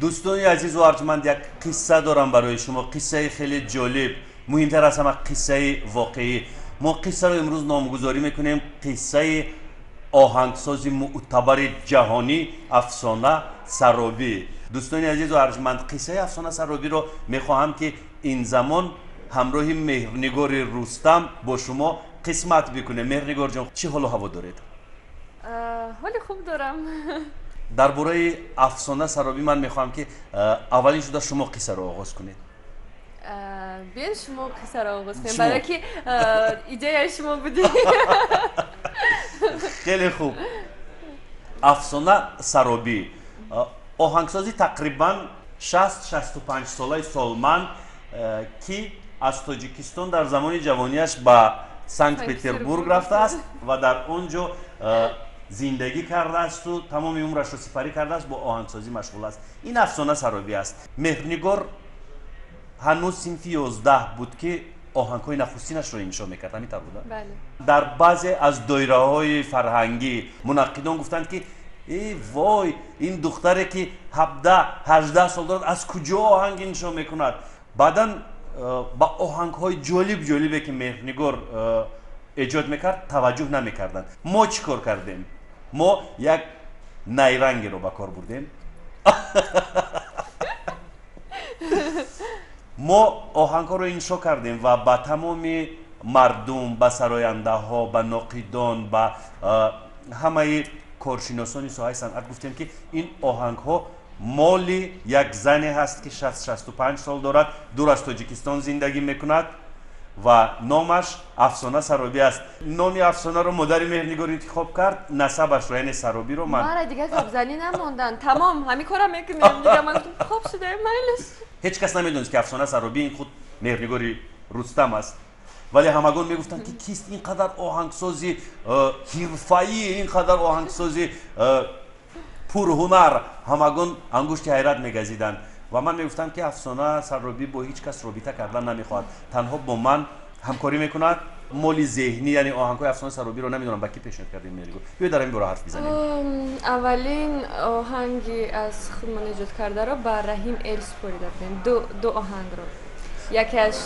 Дӯстони азизу арҷманд, як қисса дорам барои шумо, қиссаи хеле ҷолиб, муҳимтар аз ҳама қиссаи воқеӣ. Мо қиссаро имрӯз номгузорӣ мекунем қиссаи оҳангсози мӯътабари ҷаҳонӣ Афсона Саробӣ. Дӯстони азизу арҷманд, қиссаи Афсона Саробиро мехоҳам, ки ин замон ҳамроҳи Меҳрнигори Рустам бо шумо қисмат бикунем. Меҳрнигорҷон, чӣ ҳолу ҳаво доред? Ҳоли хуб дорам. Дар бораи Афсона Саробӣ ман мехоҳам, ки аввалин шуда шумо қиссаро оғоз кунед. Биён, шумо қиссаро оғоз кунем, барое ки идеяи шумо будӣ. Хеле хуб. Афсона Саробӣ, оҳангсози тақрибан 60-65 солаи солманд, ки аз Тоҷикистон дар замони ҷавонияш ба Санкт Петербург рафтааст ва дар он ҷо зиндагӣ кардаасту тамоми умрашро сипарӣ кардааст, бо оҳангсозӣ машғул аст. Ин Афсона Саробӣ аст. Меҳрнигор ҳанӯз синфи 11 буд, ки оҳангҳои нахустинашро иншо мекард. Ҳамин тавр буда? Дар баъзе аз доираҳои фарҳангӣ мунаққидон гуфтанд, ки э вой, ин духтаре, ки 17-18 сол дорад, аз куҷо оҳанг иншо мекунад? Баъдан ба оҳангҳои ҷолиб ҷолибе, ки Меҳрнигор эҷод мекард, таваҷҷӯҳ намекарданд. Мо чӣ кор кардем? Мо як найрангеро ба кор бурдем. Мо оҳангҳоро иншо кардем ва ба тамоми мардум, ба сарояндаҳо, ба ноқидон, ба ҳамаи коршиносони соҳаи санъат гуфтем, ки ин оҳангҳо моли як зане ҳаст, ки 60-65 сол дорад, дур аз Тоҷикистон зиндагӣ мекунад ва номаш Афсона Саробӣ аст. Номи Афсонаро модари Меҳрнигор интихоб кард, насабашро, яъне Саробиро ман. Мара дигар гапзанӣ намонданд, тамом, ҳамин кора мекунем дигар. Ман гуфтам, хоб шуда, майлиш. Ҳеҷ кас намедонист, ки Афсона Саробӣ ин худ Меҳрнигори Рустам аст, вале ҳамагон мегуфтанд, ки кист ин қадар оҳангсози ҳирфаӣ, ин қадар оҳангсози пурҳунар? Ҳамагон ангушти ҳайрат мегазиданд ва ман мегуфтам, ки Афсона Саробӣ бо ҳеҷ кас робита кардан намехоҳад, танҳо бо ман ҳамкорӣ мекунад. Моли зеҳнӣ, яъне оҳангҳои Афсона Саробиро намедонам ба кӣ пешниҳод кардем, Меҳрнигор, биё дар ин бора ҳарф бизанем. Аввалин оҳанги аз худмон эҷод кардаро ба Раҳим Эл супорида будем, ду оҳангро. Якеаш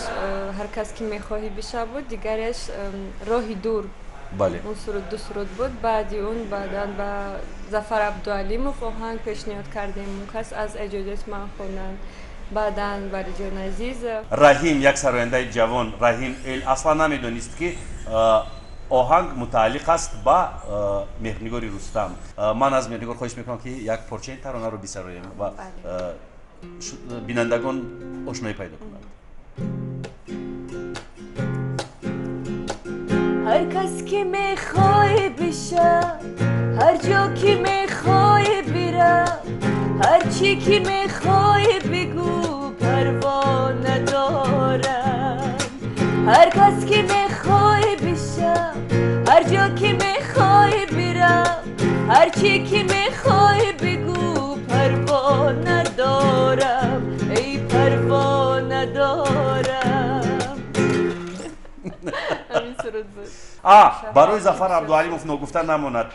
«Ҳар кас ки мехоҳӣ бишав» буд, дигареаш «Роҳи дур». Он суруд, ду суруд буд. Баъди он баъдан ба Зафар Абдуалимов оҳанг пешниҳод кардем, он кас аз эҷодиёти ман хонданд. Баъдан Валиҷон Азизов. Раҳим, як сарояндаи ҷавон, Раҳим Эл, аслан намедонист, ки оҳанг мутааллиқ аст ба Меҳрнигори Рустам. Ман аз Меҳрнигор хоҳиш мекунам, ки як порчаи таронаро бисароем ва бинандагон ошноӣ пайдо кунанд. Ҳар кас ки мехоҳӣ бишав, ҳар ҷо ки мехоҳӣ бирав, ҳар чӣ ки мехоҳӣ бигӯ, парво надорам. Ҳар кас ки мехоҳӣ бишав, ҳар ҷо ки мехоҳӣ бирав, ҳар чӣ ки мехоҳӣ бигӯ, парво надорам, эй, парво надорам. Ҳамин суруд буд. А барои Зафар Абдуалимов ногуфта намонад.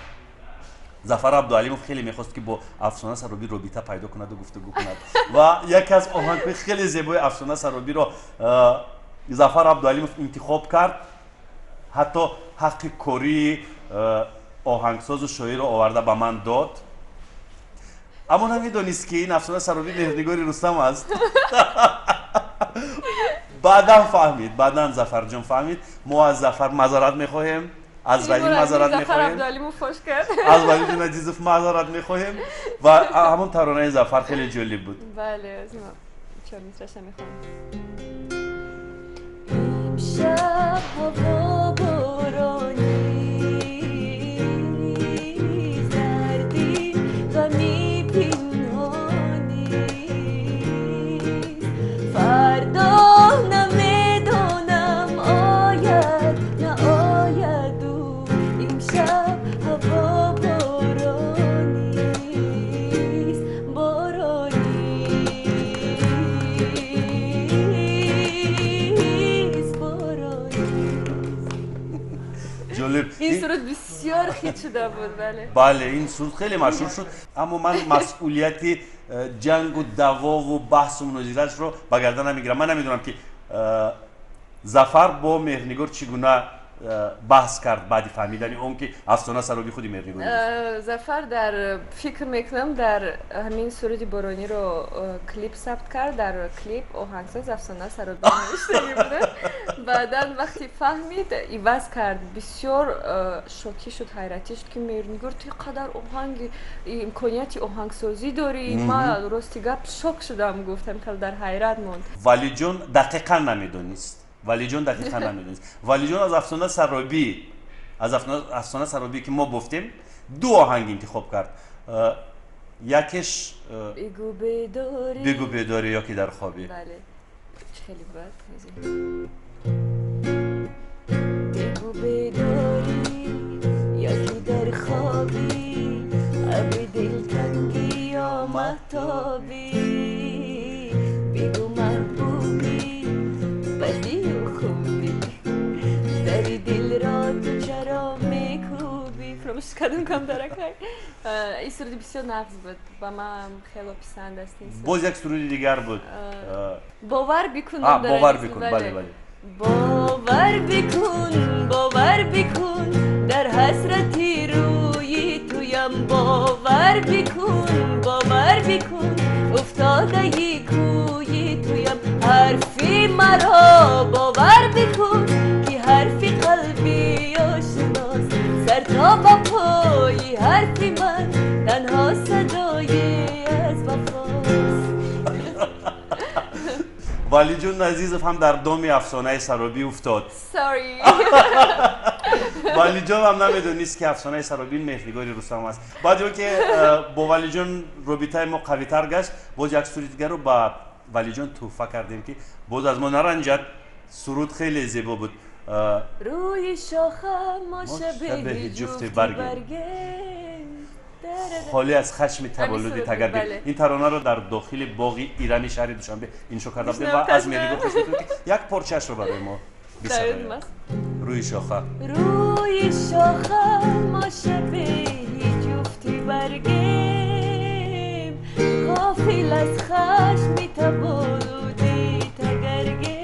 Зафар Абдуалимов хеле мехост, ки бо Афсона Саробӣ робита пайдо кунаду гуфтугӯ кунад ва яке аз оҳангҳои хеле зебои Афсона Саробиро Зафар Абдуалимов интихоб кард, ҳатто ҳаққи кории оҳангсозу шоирро оварда ба ман дод, аммо намедонист, ки ин Афсона Саробӣ Меҳрнигори Рустам аст. Баъдан фаҳмид, баъдан Зафарҷон фаҳмид. Мо аз Зафар маъзарат мехоҳем, аз Раҳим маъзарат мехоҳем, аз Валиҷон Азизов маъзарат мехоҳем. Ва ҳамон таронаи Зафар хеле ҷолиб буд. Бале, чор мисраша мехонам. Имшаб ҳаво борони, дарди ғами пинҳонист. Фардо намедонам ояд, наояду, имшаб ҳаво боронист, боронист, боронист. Ҷолиб. Ин суруд бисёр Бисёр хит шуда буд, бале. Бале, ин суруд хеле машҳур шуд, аммо ман масъулияти ҷангу даъвову баҳсу мунозираашро ба гардан намегирам. Ман намедонам, ки Зафар бо Меҳрнигор чӣ гуна баҳс кард баъди фаҳмидани он, ки Афсона Саробӣ худи Меҳрнигор. Зафар дар фикр мекунам, дар ҳамин суруди борониро клип сабт кард, дар клип оҳангсоз Афсона Саробӣ навиштагӣ буда. Баъдан вақте фаҳмид, иваз кард. Бисёр шокӣ шуд, ҳайратӣ шуд, ки Меҳрнигор, ту қадар оҳанги имконияти оҳангсозӣ дорӣ, ман рости гап шок шудам, гуфтам, хеле дар ҳайрат монд. Валиҷон дақиқан намедонист, Валиҷон дақиқан намедонист. Валиҷон аз Афсона Саробӣ, аз Афсона Саробӣ, ки мо бофтем, ду оҳанг интихоб кард. Якеш «Бигӯ бедорӣ». «Бигӯ бедорӣ ё ки дар хобӣ». Бале, хеле бад. Бигӯ бедорӣ ё ки дар хобӣ, абри дилтангӣ ё маҳтобӣ, бигӯ маҳбубӣ, бадию хубӣ, дари дилро ту чаро мекӯбӣ. Фаромӯш кардам камтаракай. Ин суруди бисёр нағз буд, ба ман хело писанд аст ин суруд. Боз як суруди дигар буд. «Бовар бикун». «Бовар бикун», бале, бале. Бовар бикун, бовар бикун, дар ҳасрати рӯи туям. Бовар бикун, бовар бикун, уфтодаи кӯи туям. Ҳарфи маро бовар бикун, ки ҳарфи қалби ошиност. Сар то ба пои ҳарфи ман танҳо садое аз вафост. Валиҷон Азизов ҳам дар доми Афсонаи Саробӣ уфтод. Sorry. Валиҷон ҳам намедонист, ки Афсонаи Саробӣ Меҳрнигори Рустам аст. Баъди он ки бо Валиҷон робитаи мо қавитар гашт, боз як суруди дигарро ба Валиҷон тӯҳфа кардем, ки боз аз мо наранҷад. Суруд хеле зебо буд. Рӯи шоха мо шабеҳи ҷуфти баргем. Холӣ аз хашми таваллуди тагаргем. Ин таронаро дар дохили боғи Ирами шаҳри Душанбе иншо карда будем ва аз Меҳрнигор хоҳиш мекунем, ки як порчаашро барои мо бисарояд. «Рӯи шоха». Рӯи шоха мо шабеҳи ҷуфти баргем, ғофил аз хашми таваллуди тагаргем.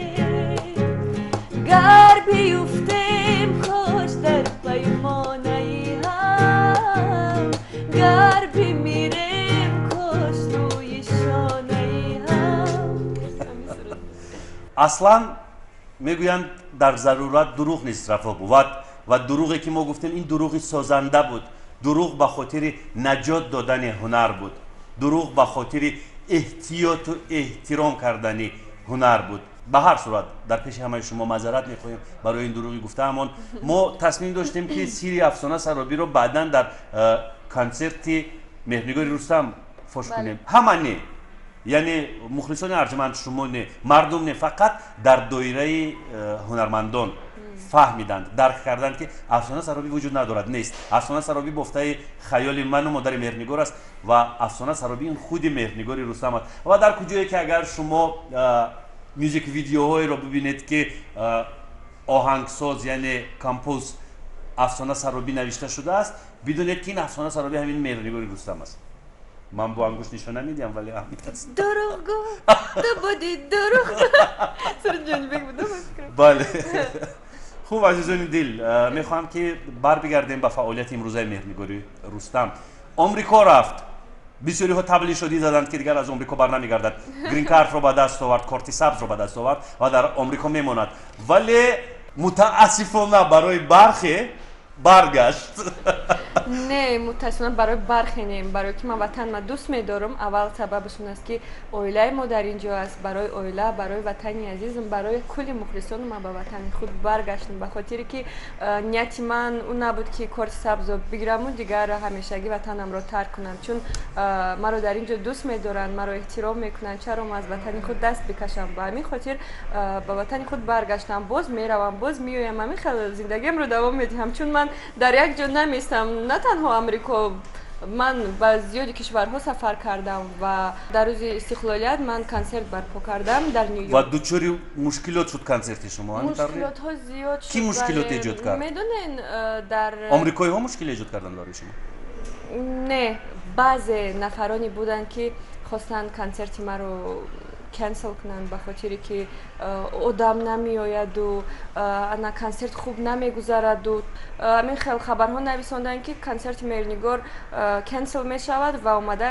Гар биюфтем, кош дар паймонаи ҳам, гар бимирем, кош рӯи шонаи ҳам. Аслан мегӯянд, дар зарурат дурӯғ низ рафо бувад, ва дурӯғе ки мо гуфтем, ин дурӯғи созанда буд. Дурӯғ ба хотири наҷот додани ҳунар буд, дурӯғ ба хотири эҳтиёту эҳтиром кардани ҳунар буд. Ба ҳар сурат, дар пеши ҳамаи шумо маъзарат мехоҳем барои ин дурӯғи гуфтаамон. Мо тасмим доштем, ки сири Афсона Саробиро баъдан дар консерти Меҳрнигори Рустам фош кунем. Ҳама не, яъне мухлисони арҷманд, шумо не, мардум не, фақат дар доираи ҳунармандон фаҳмиданд, дарк карданд, ки Афсона Саробӣ вуҷуд надорад, нест. Афсона Саробӣ бофтаи хаёли ману модари Меҳрнигор аст ва Афсона Саробӣ ин худи Меҳрнигори Рустам аст. Ва дар куҷое ки агар шумо мюзик видеоҳоеро бибинед, ки оҳангсоз, яъне композ Афсона Саробӣ навишта шудааст, бидонед, ки ин Афсона Саробӣ ҳамин Меҳрнигори Рустам аст. Ман бо ангушт нишона медиҳам, вале ҳамин аст. Дурӯғгӯ ту будӣ, дурӯғгӯ. Суруди Ҷонибек буд, фикрам. Бале. Хуб, азизони дил, мехоҳам, ки барбигардем ба фаъолияти имрӯзаи Меҳрнигори Рустам. Омрико рафт, бисёриҳо табли шодӣ заданд, ки дигар аз Омрико бар намегардад, гринкартро ба даст овард, корти сабзро ба даст овард ва дар Омрико мемонад, вале мутаассифона барои бархе баргашт. Не, мутаассифона барои бархе не, барое ки ман ватанма дӯст медорам. Аввал сабабаш он аст, ки оилаи мо дар ин ҷо аст. Барои оила, барои ватани азизам, барои кулли мухлисону ман ба ватани худ баргаштам, ба хотире ки нияти ман он набуд, ки корти сабзо бигираму дигар ҳамешагӣ ватанамро тарк кунам, чун маро дар ин ҷо дӯст медоранд, маро эҳтиром мекунанд. Чаро ман аз ватани худ даст бикашам? Ба ҳамин хотир ба ватани худ баргаштам. Боз меравам, боз меоям, ҳамин хел зиндагиамро давом медиҳам, чун ман дар як ҷо наместам. На танҳо Амрико. Ман ба зиёди кишварҳо сафар кардам ва дар рӯзи истиқлолият ман консерт барпо кардам дар Нью-Йорк. Ва дучори мушкилот шуд консерти шумо? Мушкилотҳо зиёд шуд. Кӣ мушкилот эҷод кард? Медонен, дар Омрикоиҳо мушкил эҷод карданд барои шумо? Не, баъзе нафароне буданд, ки хостанд консерти маро cancel кунанд, ба хотире ки одам намеояду ана консерт хуб намегузараду ҳамин хел хабарҳо нависонданд, ки консерти Меҳрнигор cancel мешавад ва омада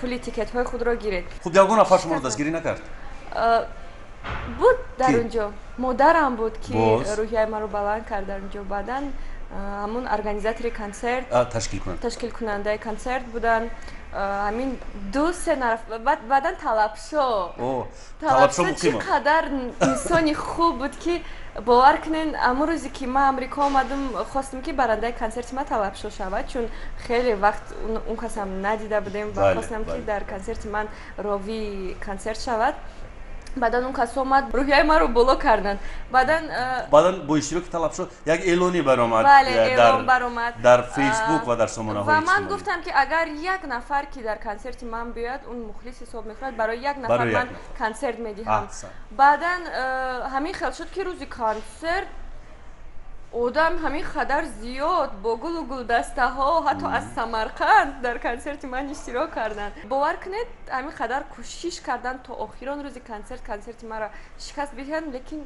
пули тикетҳои худро гиред. Хуб, ягон нафар шуморо дастгирӣ накард? Буд дар он ҷо, модарам буд, ки рӯҳияи маро баланд кард дар он ҷо. Баъдан ҳамун организатори консерт, ташкилкунандаи консерт буданд, ҳамин 2-се нафар. Баъдан Талабшо. Талабшо чӣ қадар инсони хуб буд, ки бовар кунен, ҳамун рӯзе ки ман Амрико омадам, хостам, ки барандаи консерти ман Талабшо шавад, чун хеле вақт он касам надида будем ва хостам, ки дар консерти ман ровии консерт шавад. Баъдан он кас омад, рӯҳияи маро боло карданд. Баъдан Баъдан бо иштироки Талабшо як эълоне баромад. Бале, эълон баромад. Дар Фейсбук ва дар сомонаҳои Ва ман гуфтам, ки агар як нафар ки дар консерти ман биёяд, он мухлис ҳисоб мекунад, барои як нафар ман консерт медиҳам. Баъдан ҳамин хел шуд, ки рӯзи консерт одам ҳамин қадар зиёд, бо гулу гулдастаҳо, ҳатто аз Самарқанд дар консерти ман иштирок карданд. Бовар кунед, ҳамин қадар кӯшиш карданд то охирон рӯзи консерт консерти маро шикаст бидиҳанд, лекин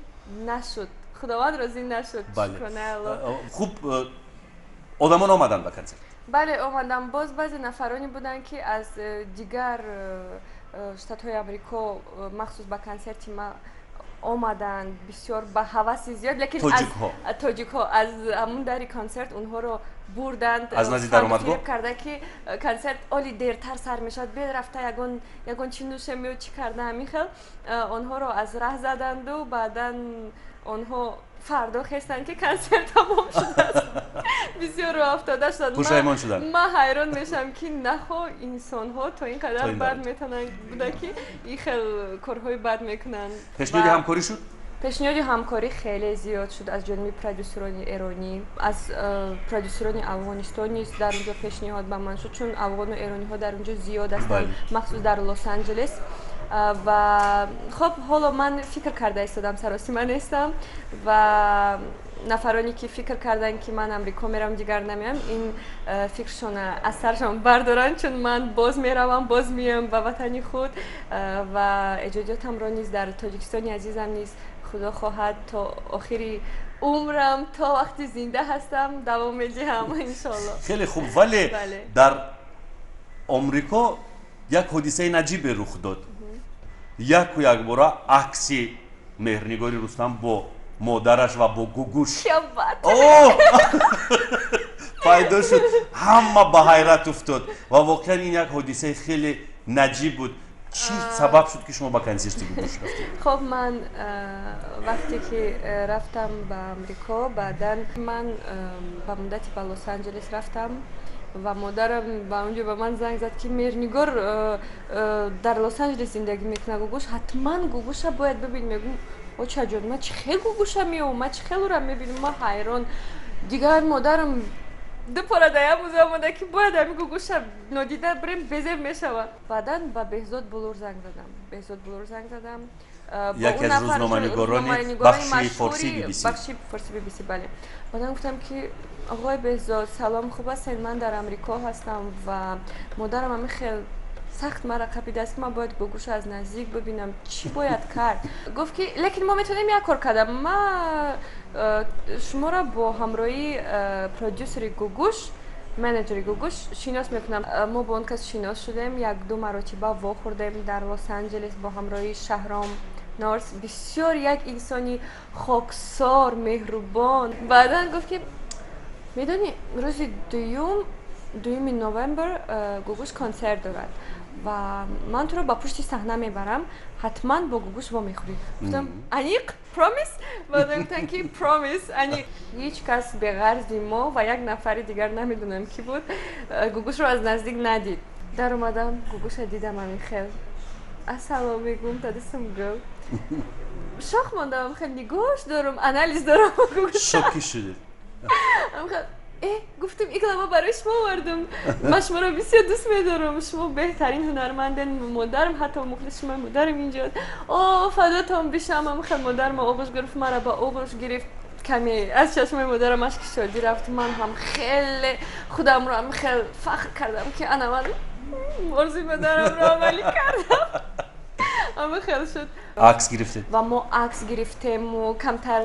нашуд, Худованд розӣ нашуд. Шукронаи Алло. Хуб, одамон омаданд ба консерт? Бале, омадам. Боз баъзе нафароне буданд, ки аз дигар штатҳои Амрико махсус ба консерти ма омаданд, бисёр ба ҳаваси зиёд, лекин тоҷикҳо аз ҳамун дари консерт онҳоро бурданд. Аз назди даромадгоҳ карда, ки консерт оли дертар сар мешавад, бед рафта ягон чӣ нӯшем ё чӣ карда. Ҳамин хел онҳоро аз раҳ заданду баъдан онҳо фардо хестанд, ки консерт тамом шудааст, бисёр рӯафтода шуданд. Пушаймон шуданд. Ман ҳайрон мешавам, ки нахо инсонҳо то ин қадар бад метавонанд буда, ки ин хел корҳои бад мекунанд. Пешниҳоди ҳамкорӣ шуд? Пешниҳоди ҳамкорӣ хеле зиёд шуд аз ҷониби продюсерони эронӣ, аз продюсерони Афғонистон низ дар он ҷо пешниҳод ба ман шуд, чун афғону эрониҳо дар он ҷо зиёд ҳастанд, махсус дар Лос Анҷелес. Ва хоб, ҳоло ман фикр карда истодам, саросима нестам. Ва нафароне ки фикр карданд, ки ман Амрико меравам, дигар намеям, ин фикршона аз саршон бардоранд, чун ман боз меравам, боз меоям ба ватани худ ва эҷодиётамро низ дар Тоҷикистони азизам низ, Худо хоҳад, то охири умрам, то вақти зинда ҳастам, давом медиҳам, иншоалло. Хеле хуб, вале дар Омрико як ҳодисаи наҷибе рух дод: яку якбора акси Меҳрнигори Рустам бо модараш ва бо Гугуш пайдо шуд. Ҳама ба ҳайрат уфтод ва воқеан ин як ҳодисаи хеле наҷиб буд. Чӣ сабаб шуд, ки шумо ба консерти Гугуш рафтед? Хоб, ман вақте ки рафтам ба Амрико, баъдан ман ба муддати ба Лос Анҷелес рафтам ва модарам ба он ҷо ба ман занг зад, ки Меҳрнигор дар Лос Анҷелес зиндагӣ мекунад, Гугуш, ҳатман Гугуша бояд бибинӣ. Мегӯм: «Очаҷон, ман чӣ хел Гугуша меом, ман чӣ хел ӯра мебинам?» Ман ҳайрон. Дигар модарам ду пора да як муза омада, ки бояд ҳами Гугуша нодида бирем, безеб мешавад. Баъдан ба Беҳзод Булур занг задам, Беҳзод Булур занг задам. Яке аз рӯзноманигорони бахши форсии BBC. Бахши форси BBC, бале. Баъдан гуфтам, ки оғои Беҳзод, салом, хуб ҳастед? Ман дар Амрико ҳастам ва модарам ҳамин хел сахт мара қапидааст, ки ман бояд Гугуша аз наздик бибинам, чӣ бояд кард? Гуфт, ки лекин мо метавонем як кор кардам, ма шуморо бо ҳамроҳии продюсери Гугуш, менеҷери Гугуш шинос мекунам. Мо бо он кас шинос шудем, як-ду маротиба вохӯрдем дар Лос Анҷелес бо ҳамроҳии Шаҳром Норс. Бисёр як инсони хоксор, меҳрубон. Баъдан гуфт, ки медонӣ, рӯзи дуюм, 2 ноябр, Гугуш консерт дорад ва ман туро ба пушти саҳна мебарам, ҳатман бо Гугуш вомехӯрӣ. Гуфтам: «Аниқ, promise?» Баъдан гуфтам, ки promise, аниқ. Ҳеҷ кас беғарзи мо ва як нафари дигар, намедонам кӣ буд, Гугушро аз наздик надид. Даромадам, Гугуша дидам, ҳамин хел ассалом мегӯм, тадисм гул, шок мондам, хел нигоҳш дорам, анализ дорам. Шокӣ шудед? Гуфтам иглама барои шумо овардам, ман шуморо бисёр дӯст медорам, шумо беҳтарин ҳунарманден, модарам ҳатто мухлис шумо, модарам инҷост. О, фадотон бишам. Хел модарам оғӯш гирифт, маро ба оғӯш гирифт. Каме аз чашмои модарам ашки шодӣ рафт. Ман ҳам хеле худамро ҳам хел фахр кардам, ки ана ман орзуи модарамро амалӣ кардам. Ама хел шуд. Акс гирифтед? Ва мо акс гирифтему камтар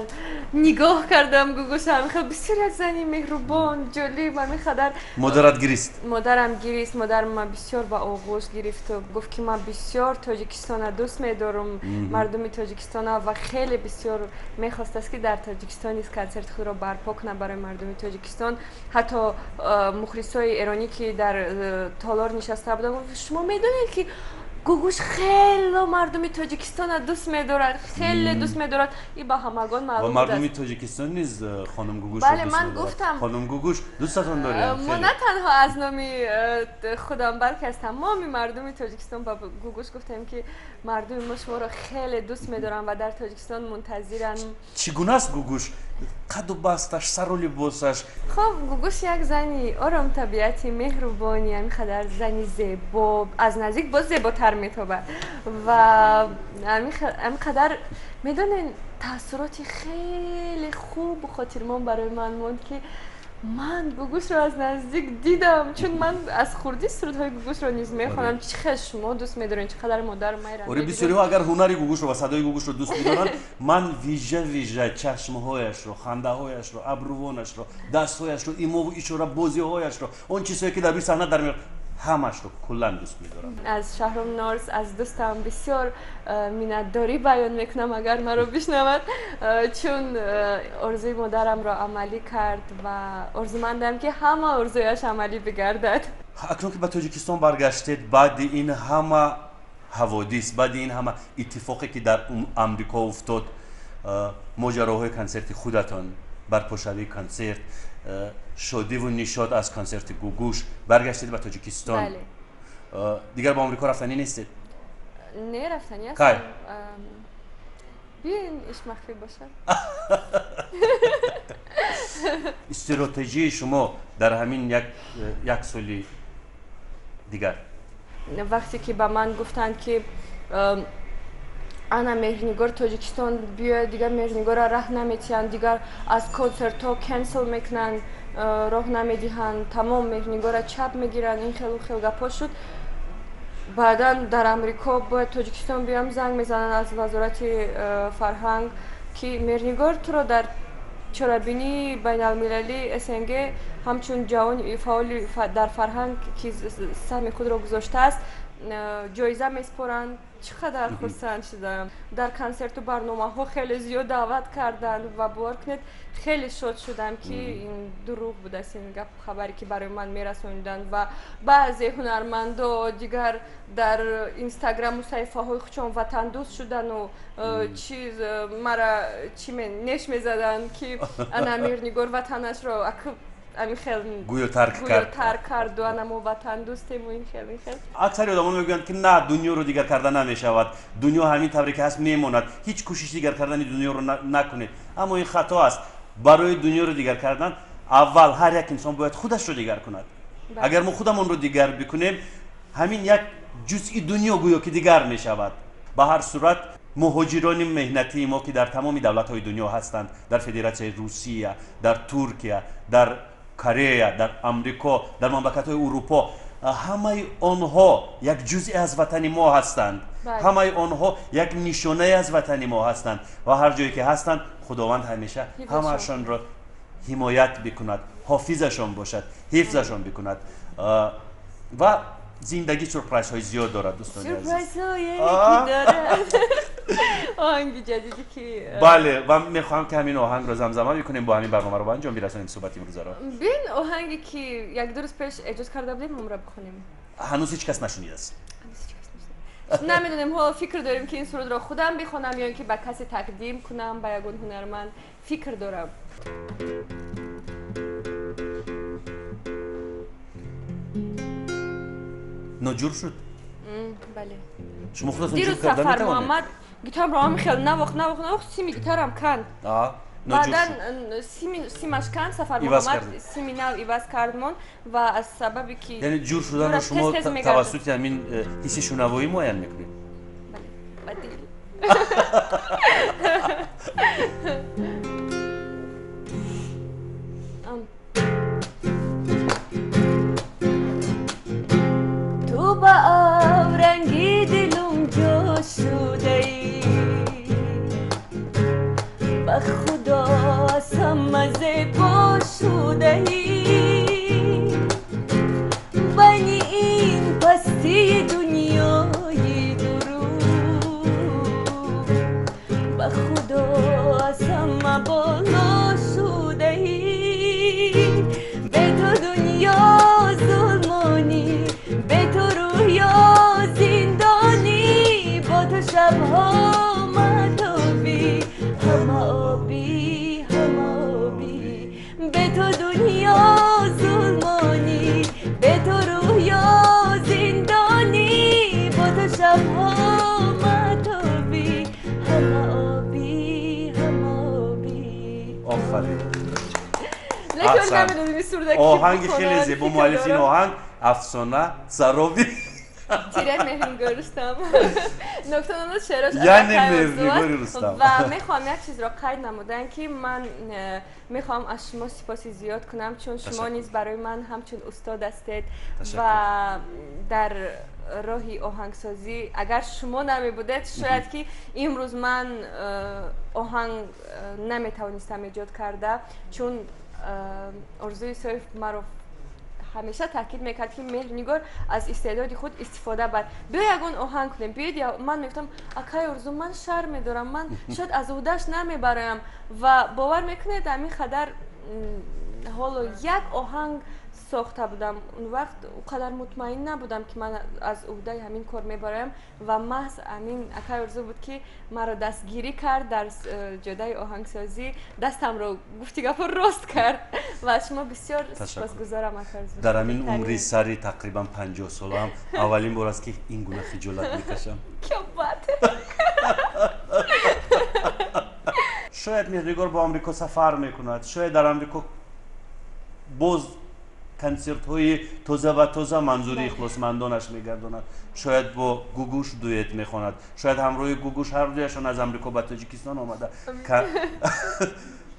нигоҳ кардам Гугуша. Ҳамин хел бисёр як зани меҳрубон, ҷолиб, ҳамин қадар. Модарат гирист? Модарам гирист. Модарам ма бисёр ба оғӯш гирифту гуфт, ки ман бисёр Тоҷикистона дӯст медорам, мардуми Тоҷикистона, ва хеле бисёр мехостааст, ки дар Тоҷикистон низ консерти худро барпо кунад барои мардуми Тоҷикистон. Ҳатто мухлисои эронӣ, ки дар толор нишаста буданд, шумо медонед, ки Гугуш хеле мардуми Тоҷикистона дӯст медорад, хеле дӯст медорад. И ба ҳамагон маълум. Ва мардуми Тоҷикистон низ хонум Гугушро Бале, ман гуфтам. Хонум Гугуш, дӯстатон дорем. Мо на танҳо аз номи худам, балки аз тамоми мардуми Тоҷикистон ба Гугуш гуфтем, ки мардуми мо шуморо хеле дӯст медоранд ва дар Тоҷикистон мунтазиранд. Чӣ гуна аст Гугуш? Қаду басташ, сару либосаш? Хоб, Гугуш як зани оромтабиати, меҳрубони, ҳамин қадар зани зебо, аз наздик боз зеботар метобад. Ва ҳамин қадар, медонед, таассуроти хеле хубу хотирмон барои ман монд, ки ман Гугушро аз наздик дидам, чун ман аз хурдӣ сурудҳои Гугушро низ мехонам. Чӣ хел шумо дӯст медоред, чӣ қадар модар майра. Оре, бисёриҳо агар ҳунари Гугушро ва садои Гугушро дӯст медоранд, ман вижа вижа чашмҳояшро, хандаҳояшро, абрувонашро, дастҳояшро, имову ишора бозиҳояшро, он чизҳое ки дар рӯи саҳна дар меояд, ҳамашро куллан дӯст медорам. Аз Шаҳром Норс, аз дӯстам бисёр миннатдорӣ баён мекунам, агар маро бишнавад, чун орзуи модарамро амалӣ кард ва орзумандам, ки ҳама орзуяш амалӣ бигардад. Акнун ки ба Тоҷикистон баргаштед, баъди ин ҳама ҳаводис, баъди ин ҳама иттифоқе, ки дар Амрико уфтод, моҷароҳои консерти худатон, барпошавии консерт, шодиву нишод аз консерти Гугуш, баргаштед ба Тоҷикистон, дигар ба Амрико рафтанӣ нестед? Не, рафтанӣ ҳастам. Кай? Биёин, иш махфӣ бошад. Стратегияи шумо дар ҳамин як соли дигар? Вақте ки ба ман гуфтанд, ки ана Меҳрнигор Тоҷикистон биёяд, дигар Меҳрнигорро раҳ наметиҳанд, дигар аз консертҳо cancel мекунанд, роҳ намедиҳанд, тамом Меҳрнигорро чап мегиранд, ин хелу хел гапҳо шуд. Баъдан дар Амрико бояд Тоҷикистон биём, занг мезананд аз Вазорати фарҳанг, ки Меҳрнигор, туро дар чорабинии байналмилалии СНГ ҳамчун ҷавони фаъоли дар фарҳанг, ки саҳми худро гузоштааст, ҷоиза меспоранд. Чӣ қадар хурсанд шудам! Дар консерту барномаҳо хеле зиёд даъват карданд ва бовар кунед, хеле шод шудам, ки ин дурӯғ будааст, ин гапу хабаре, ки барои ман мерасониданд. Ва баъзе ҳунармандо дигар дар Инстаграму саҳифаҳои худшон ватандӯст шудану чиз мара чӣ неш мезаданд, ки ана Меҳрнигор ватанашро ами хел гӯё тарк кард, тарк карду, ана мо ватандӯстему, ин хел, ин хел. Аксари одамон мегӯянд, ки на, дунёро дигар карда намешавад, дунё ҳамин тавре ки ҳаст мемонад, ҳеҷ кӯшиши дигар кардани дунёро накунед. Аммо ин хато аст. Барои дунёро дигар кардан аввал ҳар як инсон бояд худашро дигар кунад. Агар мо худамонро дигар бикунем, ҳамин як ҷузъи дунё гӯё ки дигар мешавад. Ба ҳар сурат, муҳоҷирони меҳнатии мо, ки дар тамоми давлатҳои дунё ҳастанд, дар Федератсияи Русия, дар Туркия, дар Корея, дар Амрико, дар мамлакатҳои Урупо, ҳамаи онҳо як ҷузъе аз ватани мо ҳастанд, ҳамаи онҳо як нишонае аз ватани мо ҳастанд ва ҳар ҷое ки ҳастанд, Худованд ҳамеша ҳамаашонро ҳимоят бикунад, ҳофизашон бошад, ҳифзашон бикунад. Ва зиндагӣ сюрпрайзҳои зиёд дорад, дӯстони азиз. Сюрпрайзҳое ки дорад оҳанги ҷадиде ки Бале, ва мехоҳам, ки ҳамин оҳангро замзама бикунем, бо ҳамин барномаро ба анҷом бирасонем, суҳбати имрӯзаро. Бин, оҳанге ки як ду рӯз пеш эҷод карда будем, ҳамонро бихонем. Ҳанӯз ҳеҷ кас нашунидааст. Намедонем, ҳоло фикр дорем, ки ин сурудро худам бихонам ё ин ки ба касе тақдим кунам, ба ягон ҳунарманд, фикр дорам. Ноҷур шуд? Бале. Шумо худатон дирӯз ҷур карда Сафар метавонед? Муҳаммад гитарро ҳам хел навохт, навохт, навохт, сими гитарам канд. Баъдан симаш канд, Сафар Муҳаммад сими нав иваз кардмон ва аз сабабе ки яъне ҷур шуданро шумо тавассути ҳамин ҳисси шунавоӣ муайян мекунед? Бале, ба дил. Ту ба авранги дилум ҷо шудаӣ, ба худо аз ҳама зебо шудаӣ, байни ин пастии дунёи дуруғ, ба худо аз ҳама боло шудаӣ. Бе ту дунё зулмонӣ, бе ту рӯё зиндонӣ, бо ту шабҳо маҳтобӣ, ҳама обӣ, ҳама обӣ. Бе ту дунё зулмонӣ, бе ту рӯё зиндонӣ, бо ту шабҳо маҳтобӣ, ҳама обӣ, ҳама обӣ. Офарин. Лекин намедонем ин суруда ки оҳанги хеле зебо, муаллифи ин оҳанг Афсона Саробӣ. Тире Меҳрнигор Рустам. Нукта намуд шеъраш яъне Меҳрнигори Рустам. Ва мехоҳам як чизро қайд намудан, ки ман мехоҳам аз шумо сипоси зиёд кунам, чун шумо низ барои ман ҳамчун устод ҳастед ва дар роҳи оҳангсозӣ агар шумо намебудед, шояд ки имрӯз ман оҳанг наметавонистам эҷод карда, чун Орзуи Соиф маро ҳамеша таъкид мекард, ки Меҳрнигор, аз истеъдоди худ истифода бар, биё ягон оҳанг кунем, биёед. Ман мегуфтам: акай Орзу, ман шарм медорам, ман шояд аз уҳдаш намебароям. Ва бовар мекунед, ҳамин қадар ҳоло як оҳанг сохта будам, он вақт он қадар мутмаин набудам, ки ман аз уҳдаи ҳамин кор мебароям, ва маҳз ҳамин акай Орзу буд, ки маро дастгирӣ кард дар ҷодаи оҳангсозӣ, дастамро, гуфти гапо, рост кард ва аз шумо бисёр сипосгузорам, акай Орзу. Дар ҳамин умри сари тақрибан 50 солаам аввалин бор аст, ки ин гуна хиҷолат мекашам. Кёбат. Шояд Меҳрнигор бо Амрико сафар мекунад, шояд дар Амрико боз консертҳои тоза ва тоза манзури ихлосмандонаш мегардонад, шояд бо Гугуш дуэт мехонад, шояд ҳамроҳи Гугуш ҳар дуяшон аз Амрико ба Тоҷикистон омада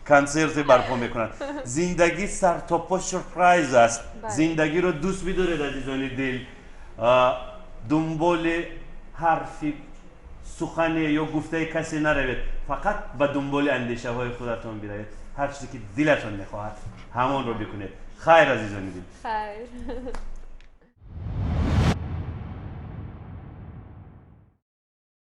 консерте барпо мекунанд. Зиндагӣ сартопо сюрприз аст. Зиндагиро дӯст бидоред, азизони дил. Дунболи ҳарфи сухане ё гуфтаи касе наравед, фақат ба дунболи андешаҳои худатон биравед. Ҳар чизе ки дилатон мехоҳад, ҳамонро бикунед. Хайр, азизони дил. Хайр.